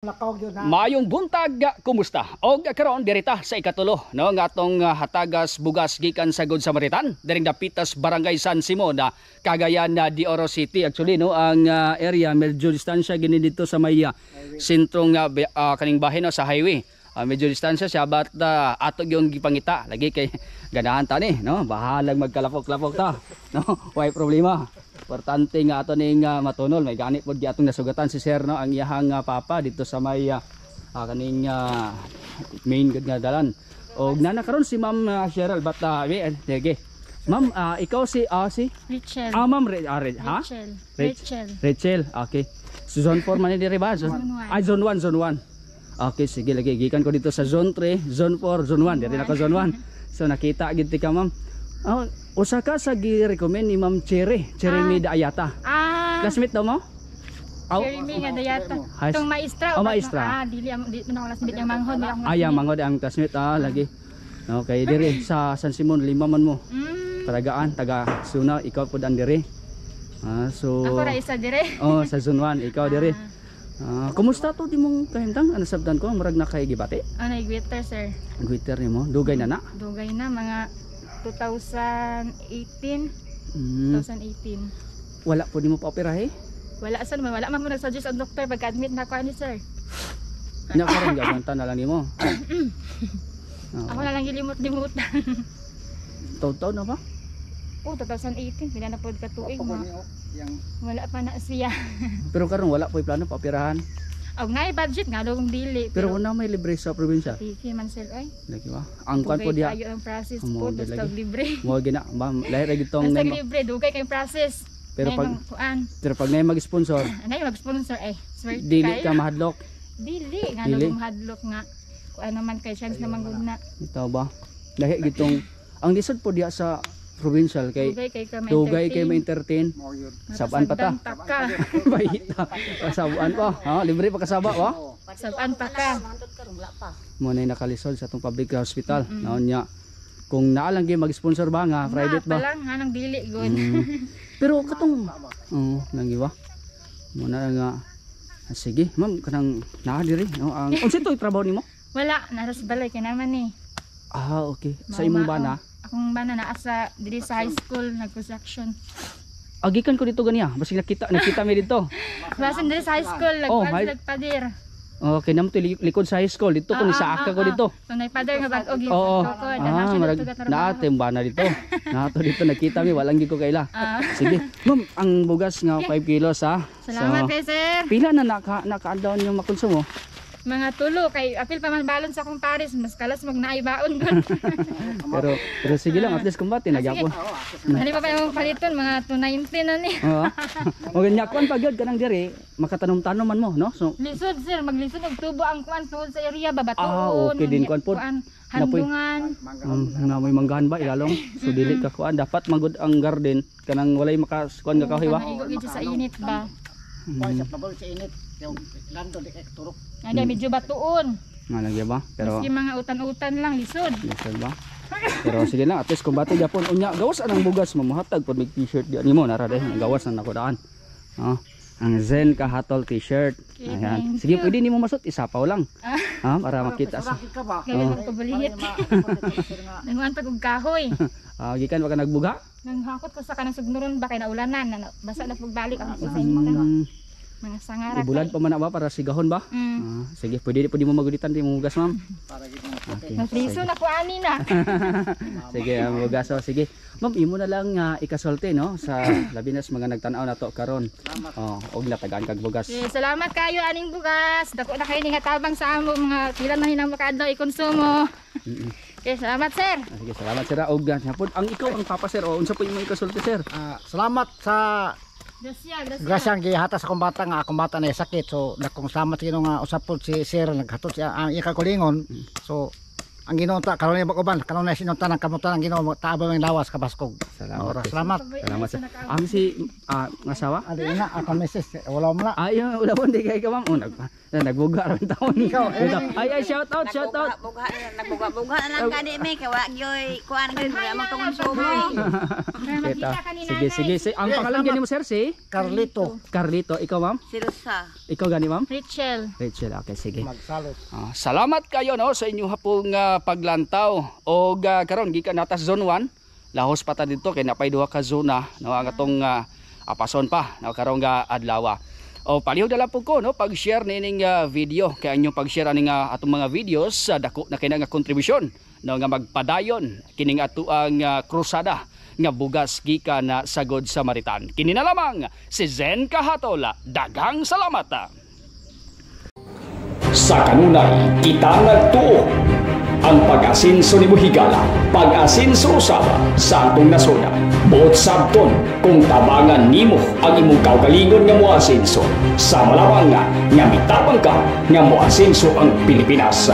Lakaw gyud na. Maayong buntag, kumusta? Og karon dirita sa ikatulo, no, nga atong hatagas bugas gikan sa Good Samaritan diring dapitas Barangay San Simon na Cagayan de Oro City. Actually, no, ang area medyo distansya gini dito sa may sentrong kaning bahin, no, sa highway. Medyo distansya siya, but ato yung gipangita lagi kay ganahan ta ni, no, bahalang magkalapok-lapok ta, no, way problema. Importante nga ato ning matunol. May gani pod atong nasugatan si sir, no, ang iyahang papa dito sa may kaning main gud nga dalan. Og nana karon si Ma'am Cheryl, but sige. Ma'am, ikaw si si Rachel. Ma'am ha? Rachel. Rachel. Rachel. Rachel, okay. So, zone 4 man ni diri ba? Zone, Zone 1. Ay, zone 1, zone 1. Okay, sige lagi gikan ko dito sa zone 3, zone 4, zone 1. Diri na ko zone 1. So nakita gid ti ka, ma'am. Oh, usa ka sa gi-recommend ni Ma'am Cherry, Cherry Mida Ayata. Classmate daw mo? Aw, Jeremy nga dayata. Hi. Itong maestra. Oh, maestra. Dili ang di na classmate yung manghod, wala akong Ay, ang classmate. mangod ang classmate lagi. Okay, diri sa San Simon lima man mo. Taragaan taga Suna, ikaw pud ang diri. So Ako ra isa dire. Oh, sa zone 1, ikaw diri. Kumusta to di mong kahimtang? Ano sabdan ko murag na kay gibati? Ano, Twitter, sir. Twitter nimo, dugay na na. Dugay na mga 2018, 2018. Wala po nimo pa operahe? Wala sa naman, wala man mo nag-suggest ang doktor pagka-admit na ako ani, sir. Nya karon gaganta na lang nimo. Oo. Ako na lang gilimot-limutan. Taw-taw na ba? Oh, 2018 pila na pod ka tuig Ako mo. ni oh, yang Wala pa na siya. Pero karon wala po'y plano pa operahan. Og naay budget nga dong dili. Pero una may libre sa probinsya. Tiki man, sir, ay. Lagi ba? Ang kwan po Dugay diha. kayo ang process Amo, po, di basta lagi. libre. Mo gina, ma'am, lahi ra gitong Basta nay libre, dugay kay process. Pero Nay kuan, pero pag nay mag-sponsor, anay mag-sponsor eh. Swerte dili kayo. ka mahadlok. Dili nga Dili. dili. Hadlok nga. Kuan naman kay chance naman gud na. Ito ba? Lahi gitong ang lisod po diha sa provincial kay Dugay kay ka dugay kay ma-entertain. Mo yun. Sabaan pa ta. Masagdan pa ka. Bahita. Kasabaan pa. Ha, libre pa kasaba wa. Sabaan pa ka. Mo na nakalisod sa atong public hospital. Naon niya kung naa lang gyud mag-sponsor ba nga private Pa ba? lang hanang dili gud. Pero katong oh, nanggiwa. Mo na nga. Sige, ma'am, kanang naa diri, no, ang unsa to trabaho nimo? Wala nara sa balay kay naman ni. Okay. Sa imong bana? Akong bana naa sa diri sa high school nag-construction. Agikan ko dito ganiya. Basig nakita nakita mi dito. Basin diri sa high school Oh, nagkuan sila pader. Okay, namo to likod sa high school dito ko ni sa aka ko dito. Tunay pader nga bag-og Oo. ko. Marag naate yung bana dito. Naato dito nakita mi, walang gid ko kaila. Sige. Ma'am, ang bugas nga 5 kilos ha. Salamat So, kay sir. pila na naka-down yung makonsumo? Mga tulo kay apil pa man balon sa akong pares, mas kalas mag naay baon gud. Pero pero sige lang, at least kumbate na gyapon. Dali pa pa yung paliton mga 290 na ni. Oo. O ganyan kuan pa gyud kanang diri, makatanom-tanom man mo, no? So Lisod, sir, maglisod og tubo ang kuan tuod sa area babatuon. Okay din, kuan pod. Kuan, Napoy. handungan. Nga may manggahan ba ilalong. So dili ka kuan, dapat magud ang garden kanang walay maka kuan nga kahoy ba. Maigo gid siya sa init ba. Kuan sa pabol sa init. Yung lando di kay turok. Nga medyo batuon. Nga lang gyud ba? Pero Maski mga utan-utan lang lisod. lisod ba? Pero sige lang, at least kumbate gyapon. Unya gawas anang bugas mo, mohatag pod mig t-shirt di nimo nara deh, gawas na nako daan. Oh, ang Zen Kahatol t-shirt. Okay, Ayan. thank Sige, you. pwede nimo masot isapaw lang. Ha, para makita sa. Surakit ka ba? Kaya oh. Ko balihit. Nanguan pag og kahoy. Gikan pa ka nagbuga? Nanghakot ko sa kanang sugnuron ba kay naulanan na basa na pagbalik ang sa init. Mga sangara. Ibulad pa man na ba para sigahon ba? Sige, pwede pwede mo magulitan di mo bugas, ma'am. Para gid mo. Okay. Napriso na ko ani na. Sige, ang bugas oh, sige. Ma'am, imo na lang ikasulti, no, sa labi na sa mga nagtan-aw nato karon. Oh, og natagaan kag bugas. Okay, salamat kayo aning bugas. Dako na kayo ni nga tabang sa amo mga pila na hinang makaadlaw ikonsumo. Okay, salamat, sir. Sige, salamat sir. Og pod ang ikaw ang papa sir. O unsa po imong ikasulti, sir? Salamat sa Gracias, gracias. Grasyang gihatag sa akong bata nga akong bata na sakit. So dakong salamat sa Ginoo nga usab pod si sir naghatod siya ang iyang kaugalingon. So Ang Ginoo ta karon ni uban, karon na sinuntan ang kamutan ang Ginoo taaba ang lawas kabaskog. Salamat. Ora, salamat. Salamat, sir. Ang si ang asawa? Ali na akong misis, wala mo na. Ay, wala po, hindi kayo ka, ma'am. Oh, nagbuga rin taon. Ikaw, eh. Ito. Ay, ay, shout out, shout out. Bugha nagbuga-buga na lang gani mi kay wala gyoy kuan gyud, wala man konsumo. Para Ito. makita ka ni Sige, nanay. sige. Ang Yes, pangalan salamat. gani mo, sir, si? Carlito. Carlito. Ikaw, ma'am? Sirusa. Ikaw gani, ma'am? Rachel. Rachel, okay, sige. Magsalot. Salamat kayo, no, sa inyong hapong paglantaw. Og karon gikan nata sa Zone 1, lahos pa ta didto kay napay duha ka zona, no, ang atong apason pa, no, karong nga adlaw. O palihog na lang po ko, no, pag-share nining video kay ang inyong pag-share aning atong mga videos sa dako na kina nga kontribusyon, no, nga magpadayon kining atoang krusada nga bugas gikan na sa Good Samaritan. Kini na lamang si Zen Kahatola. Daghang salamat. Sa kanunay, kita nagtuo. Ang pag-asinso ni Buhigala, pag-asinso usab sa atong nasod. Buot sabton kung tabangan nimo ang imong kaugalingon nga moasinso. Sa malawang nga, nga mitabang ka nga moasinso ang Pilipinas.